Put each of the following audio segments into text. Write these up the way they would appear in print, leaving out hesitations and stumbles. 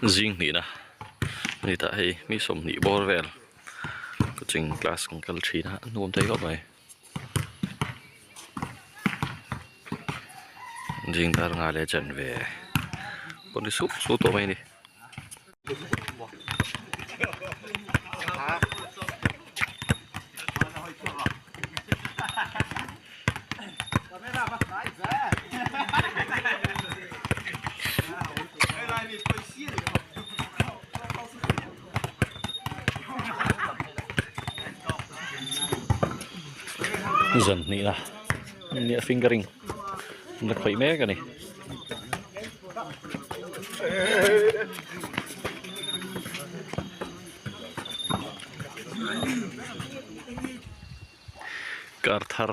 Zing hnihna ani tah hei mi sawmhnih bawr vel coaching class kan kal thin a a nuam thei khawp mai zing dar nga leh chanve pawh ni sup sup tawh mai a ni. Zan hnih a nia fingering an la khawih mek a ni. Kar thar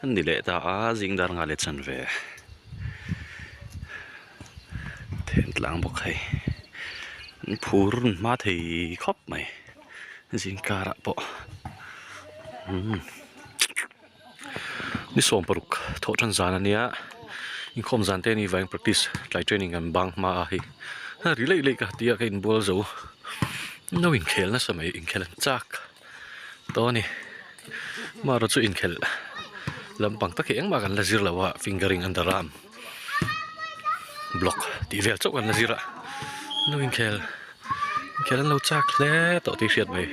an ni leh ta a zing dar nga leh chanve then tlang bawk hei an phur hma thei khawp mai zing karah pawh umm. Ni 16 thawh tan zan ania inkhawm zan te a nih vangin practice tlai training kan bang hma a hei a ri leih leih ka tia ka inbual zo no inkhel nasa mai inkhel an chak tawh a ni amaherawhchu chu inkhelh lampang tak hi engmah kan la zir lo a fingering under arm block tih vel chauh kan la zir a no inkhel inkhel an lo chak hle tawh tih hriat mai.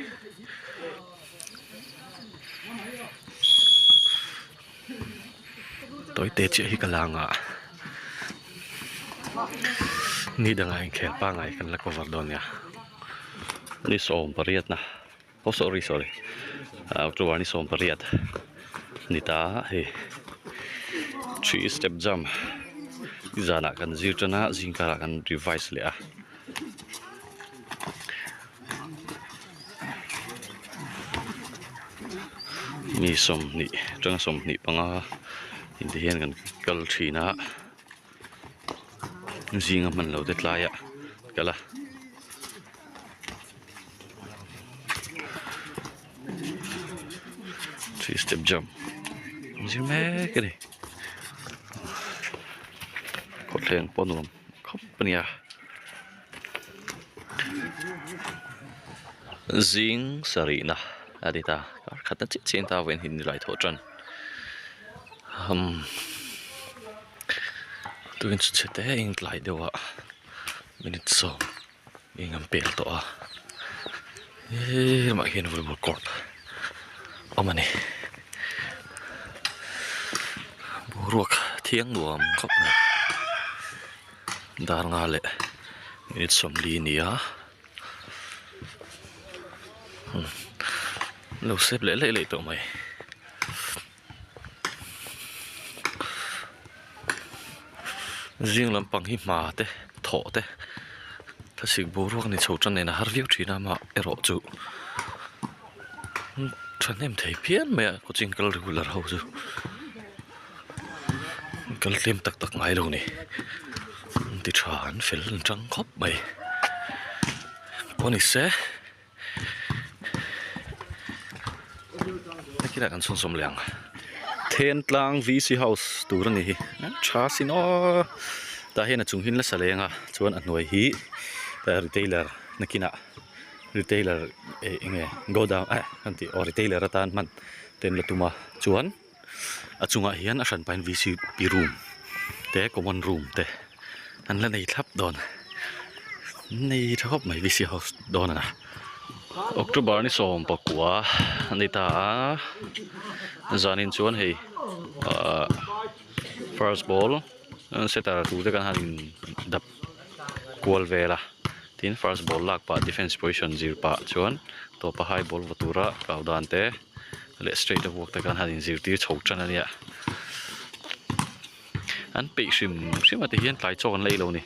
Tawi te chiah hi ka la ang a ni dangah inkhel pangngai kan la cover dawn nia ni 18 na oh sorry sorry October ni 18 ni ta hei three step jump zanah kan zir tan a zingkarah kan revise leh a. Mi 20 atanga 25 in ti hian kan kal thin a zinga hman lo te tlaiah kal a. Three step jump an zir mek a ni khawthleng pawh nuam khawp a nia. Zing sarihna a ni ta kar khatna chiah chiah in ta vawiin hi nilai thawh tan umm tuin chu chhe te eng tlai deuh ah minute sawm eng an pel tawh a heee lamah hian volleyball court awm a ni boruak thiang nuam khawp mai. Dar nga leh minute 40 ni a lo sep leh laih laih tawh mai. Zing lampang hi hma te thawh te thlasik boruak ni chho tan nen a har viau thin a amah erawh chu thahnem thei phian mai a coaching kal regular ho chu. Kal tlem tak tak ngai lo ni an ti tha an fel an tang khawp mai pawh ni se hetilah kan chhunzawm leh ang Thentlang V C house tur a ni hi tha sin aw tah hian a chung hi an la sa leng a chuan a hnuai hi retailer nakinah retailer eh eng nge godown eh an tih aw retailer atan hman te an la tum a chuan. A chungah hian a hran pahin vcp room te common room te an la nei thlap dawn nei tha khawp mai vc house dawn a na October ni 19 a ni ta a zanin chuan hei ahh first ball setter tur te kan han in dap kual vel a tin first ball lak pah defence position zir pah chuan tawpa high ball va tura kau dan te. Leh straight a vuak te khan han inzirtir chho tan a nia an peih hrim hrim a ti hian tlai chawk an la ei lo a ni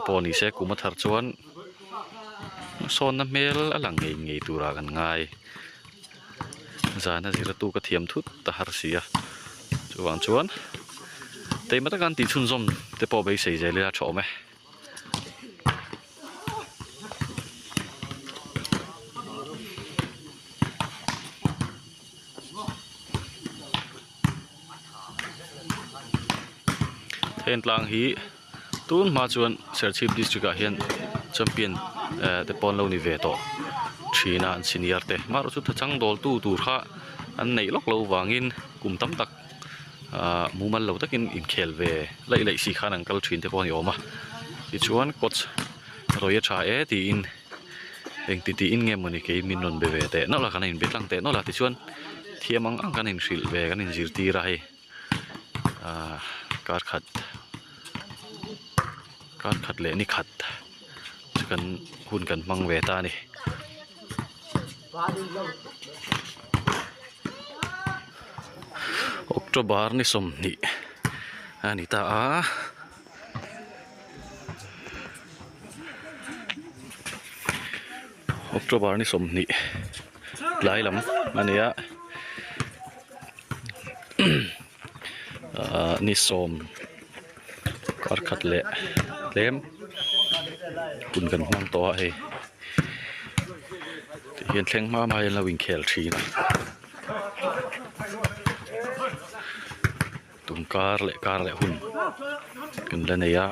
pawh ni se kum a thar chuan sawnna hmel a lang ngei ngei turah kan ngai zana ziratu ka thiam thut a har si a chuvang chuan teima taka an tih chhunzawm te pawh beisei zel ila tha awm e. Thentlang hi. Tun hma chuan Serchhip district ah hian champion eh te pawh an lo ni ve tawh thin a an senior te amaherawh chu thachang dawl tu tur kha an neih lawk loh vangin kum tam tak ahh mumal lo takin inkhel ve laih laih si khan an kal thin te pawh a ni awm a tichuan coach rawi a tha e tiin engti tiin nge mawni kei min rawn be ve teh nawlh a kan inbe tlang teh nawlh a tichuan thiam ang ang kan inhrilh ve kan inzirtir a hei. Ahh kar khat kar khat leh ni khat chu kan hun kan hmang ve ta a ni. October ni 20 a ni ta a. October ni 20 tlai lam a ni a. Ahh ni sawm kar khat leh tlem hun kan hmang tawh a hei ti hian thleng hma hma hian lo inkhel thin a tum kar leh kar leh hun kan la nei a.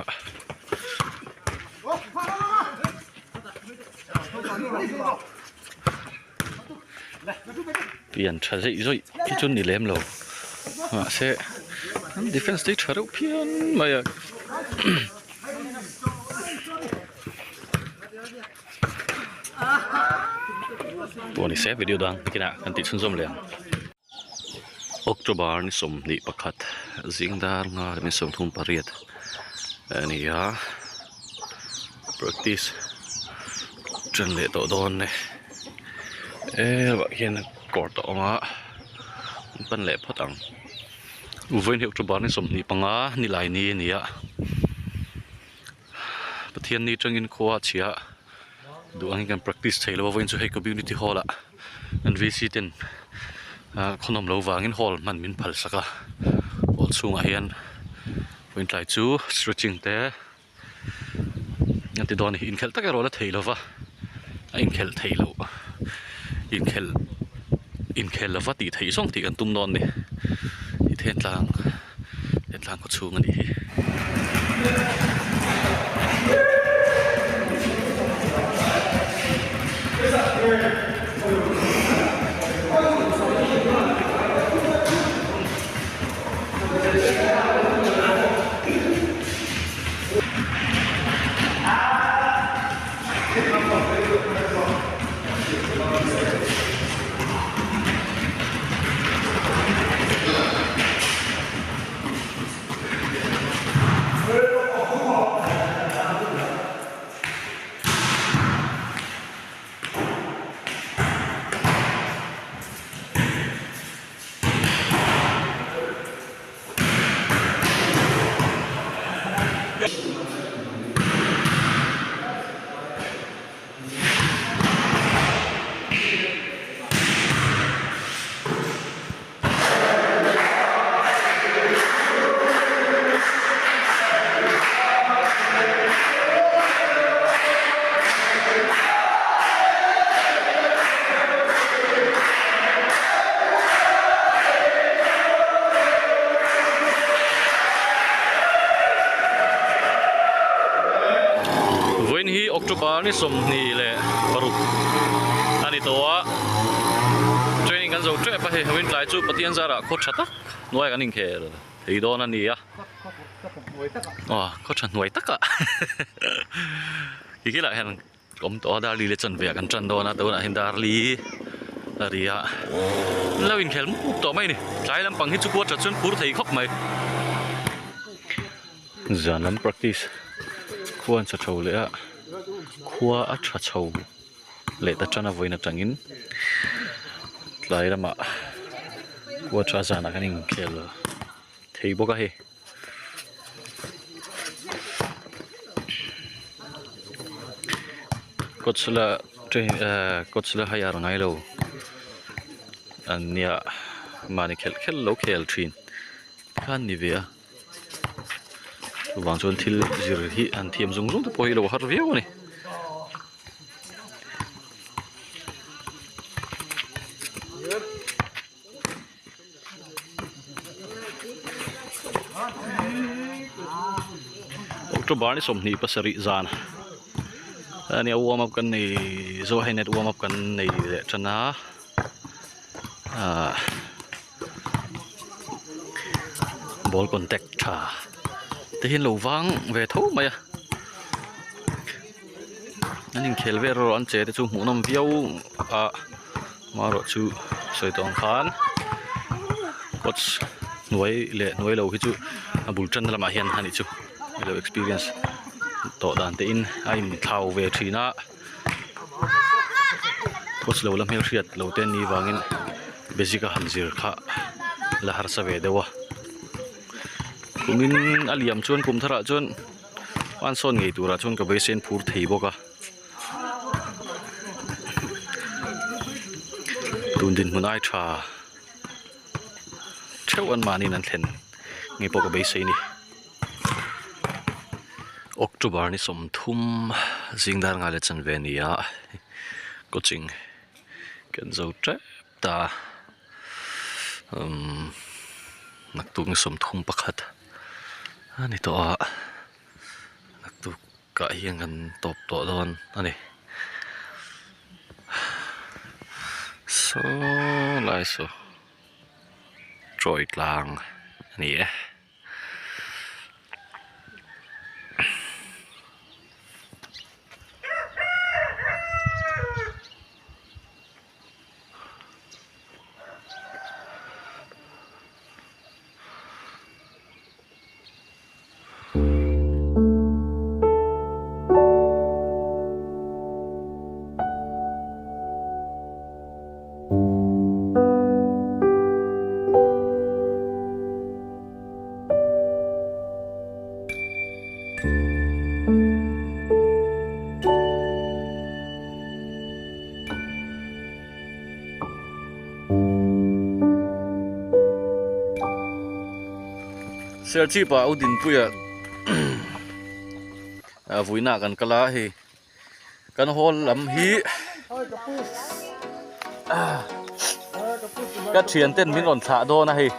Pian tha zeih zawih hi chu ni lem lo mahse an defence te hi tha reuh phian mai a. Pawh ni se video dang kinah kan tih chhunzawm leh ang. October ni 21 zing dar nga leh 38 a ni a practice ṭan leh tawh dawn e eh hian court a awm a an pan leh phawt ang vawiin hi October ni 25 nilai ni a ni a Pathianni atangin khua a chhia duh angin kan practice thei lo a vawiin chu hei community hall ah an V C ten ah khawnawm lo vangin hall hman min phal sak a hall chhungah hian vawiin tlai chu stretching te an ti dawn a ni inkhelh tak erawh a la thei lo va a inkhelh theih loh inkhelh inkhel lova tih theih zawng tih kan tum dawn a ni i thentlang thentlang khaw chhung a nih hi. Vawiin hi October ni 26 a ni tawh a, training kan zo tep a hei vawiin tlai chu Pathian zarah khaw tha tak hnuaiah kan inkhel thei dawn a ni a, aw khaw tha hnuai takah tikilahah hian. Awm tawh a Darli leh chanve ah kan tan dawn a tunah hian Darli a ri a an lo inkhel mup tawh mai a ni tlai lampang hi chu quarter chuan phur thei khawp mai zan lam practice khua an sa tho leh a khua a tha chho leh ta tan a vawiin atangin tlai lamah quarter zanah kan inkhel thei bawk a hei. Coach la train ehh coach la hire ngai lo an nia mahni khelh khelh lo khel thin kha an ni ve a chuvang chuan thil zir hi an thiam zung zung te pawh hi a lo har viau a ni. October ni 27 zan ania warm up kan nei zo hei net warm up kan nei leh tan a ahh ball contact tha te hian lo vang ve tho mai a an inkhel vel erawh an che te chu hmuhnawm viau a amaherawhchu sawi tawh ang khan coach hnuai leh hnuai lo hi chu a bul tanna lamah hian a nih chu ilo experience tawh dan te in a inthlau ve thin a coach lo la hmelhriat lo te an nih vangin basic a han zir kha la harsa ve deuh a kumin a liam chuan kum tharah chuan an sawn ngei turah chuan ka beisei an phur thei bawk a. Tun dinhmun ai tha theuh an mahniin an thlen ngei pawh ka beisei a ni. October ni 30 zing dar ngai leh chanve a ni a coaching kan zo tep ta umm naktuk ni 31 a ni tawh a naktuk. Kah hian kan tawp tawh dawn a ni. Saw lai saw chawi tlang a ni e. Serchhip ah Udinpuia ah vuina kan kal a hei kan hall lam hi ka thian ten min rawn thlah dawn a hei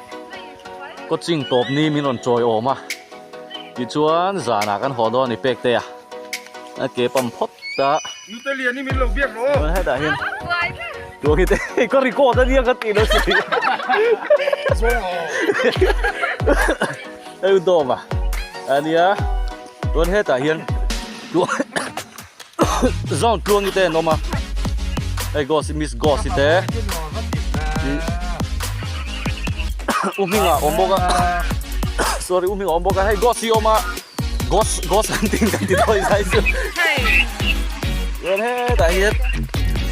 coaching tawp ni min rawn chawi awm a tichuan zanah kan haw dawn a ni pek te a a ke pam phawt ta Nute lian hi min lo biak rawh aw. Hetah hian Tuang hi te ka record a nia ka tih lo si. Hei u dawm a. Ania tuan hetah hian zone tluang hi te an awm a. Hei ghost miss ghost hi te. U hmingah awm bawk a. Sorry u hmingah awm bawk a. Hei ghost hi awm a. Ghost ghost hunting kan ti dawn zai chu. Chuan hetah hian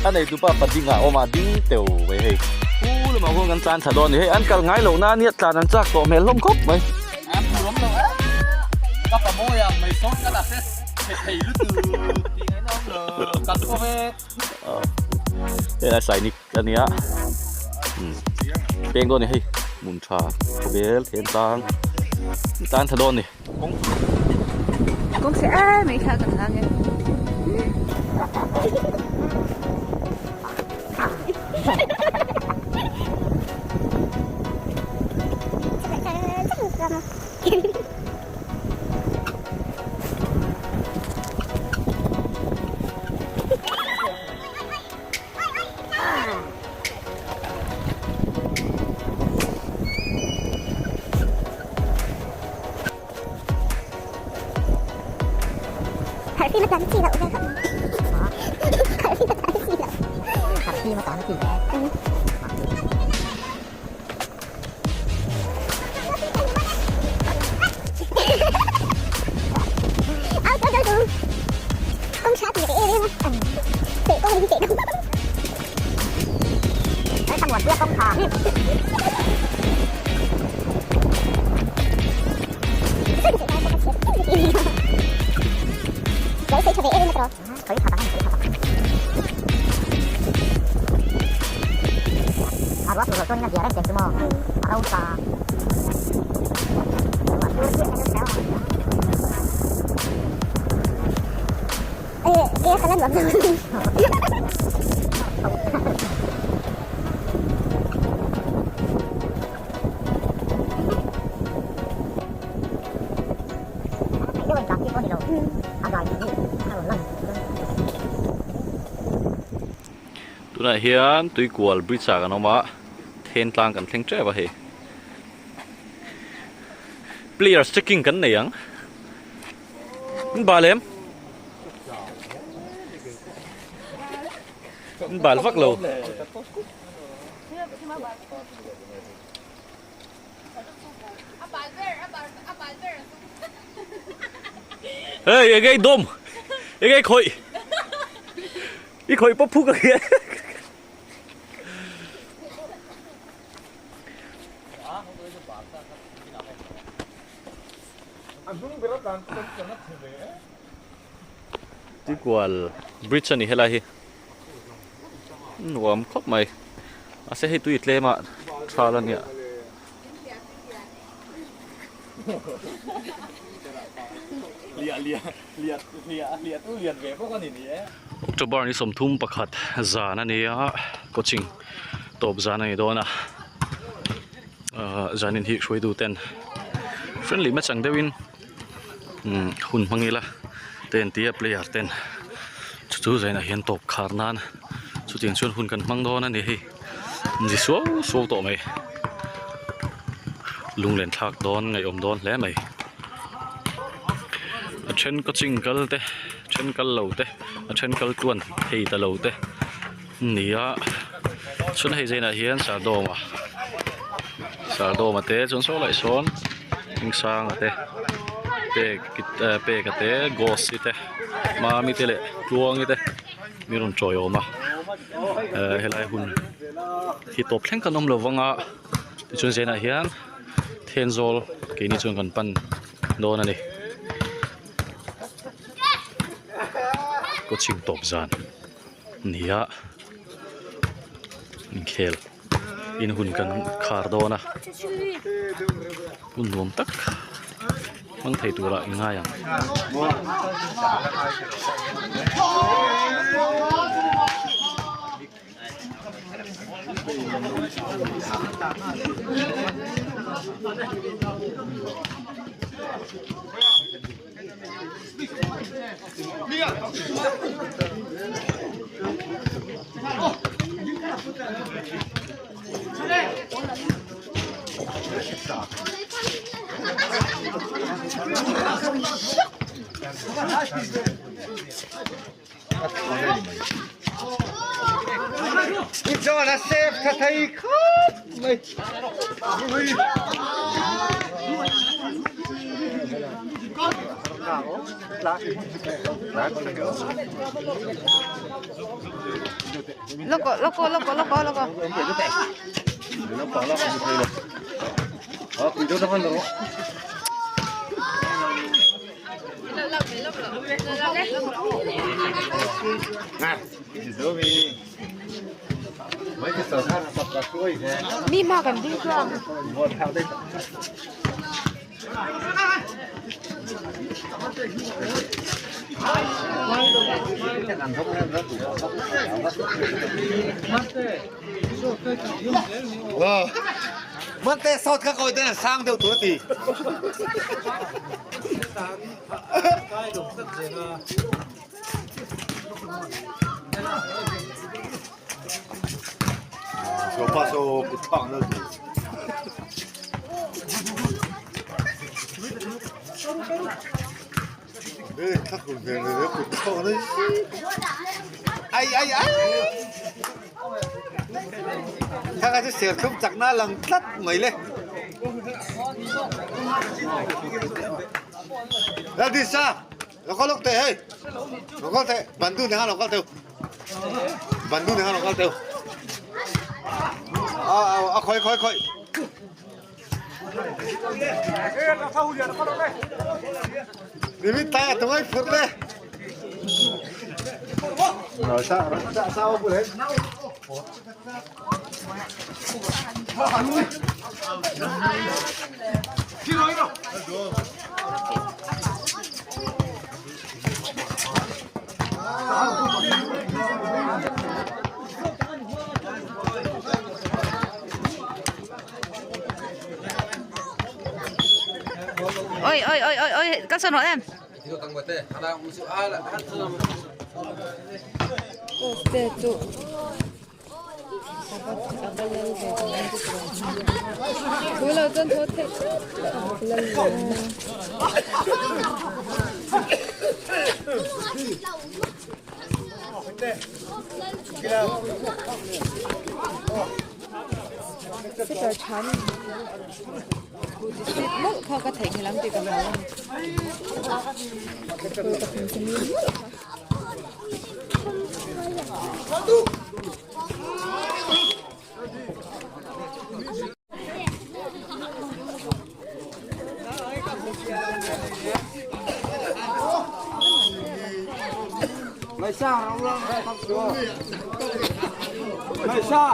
a nei tupa pading ah awm a ding teuh mai hei. Pu lamah khuan kan tlan thla dawn a ni hei an kal ngai loh na ania tlan an chak tawh hmel hlawm khawp mai. An phur awm lo e. Ka pa mawi ang mai sawn ka la hre thei lutuk tih ngaihna awm lo kan khaw vek. Hei a sainik a nia peng dawn a ni hei hmun tha khawvel then tlang tlan thla dawn a ni. Kawng se em mai kha kan lang e. Tunah hian Tuikual bridge ah kan awm a, then tlang kan thleng tep a hei. Players checking kan nei ang. An bal em? An bal vak lo. Hey, enge i dawm? Enge i khawih? I khawih pawp phuk a khi. Tuikual bridge a ni helai hi nuam khawp mai mahse hei tui tlem ah thal a nia. October ni 31 zan a ni a coaching tawp zan a ni dawn a ahh zanin hi hruaitu ten friendly match ang deuhin umm hun hmang ila te an ti a player ten chu chu zainah hian tawp khar nan chutiang chuan hun kan hmang dawn a ni hei ni suau suau tawh mai lunglen thlak dawn ngaihawm dawn hle mai a then coaching kal te a then kal lo te a then kal tluan thei ta lo te. Ni a chuan hei zainah hian sardawma sardawma te chuan saw lai sawn Hmingsanga te pek peka te ghost te mami te leh tluangi te mi rawn tawiawm a eh helai hun hi tawp thleng kan awm lo vang a tichuan zainah hian Thenzawl keini chuan kan pan dawn a ni coaching tawp zan. Nia inkhel in hun kan khar dawn a hun nuam tak hmang thei turah i ngai ang. Ôi ôi ôi ôi ôi, các sơn nói em. Post te chu a va a va lal ve dawn bawk lo chu lo chuan thaw theih tlat loh lal lian sitar tha ni scooty seat mawlh kha ka theihnghilh ang tih ka hlau a ni ka thawmhnaw mawlh kha.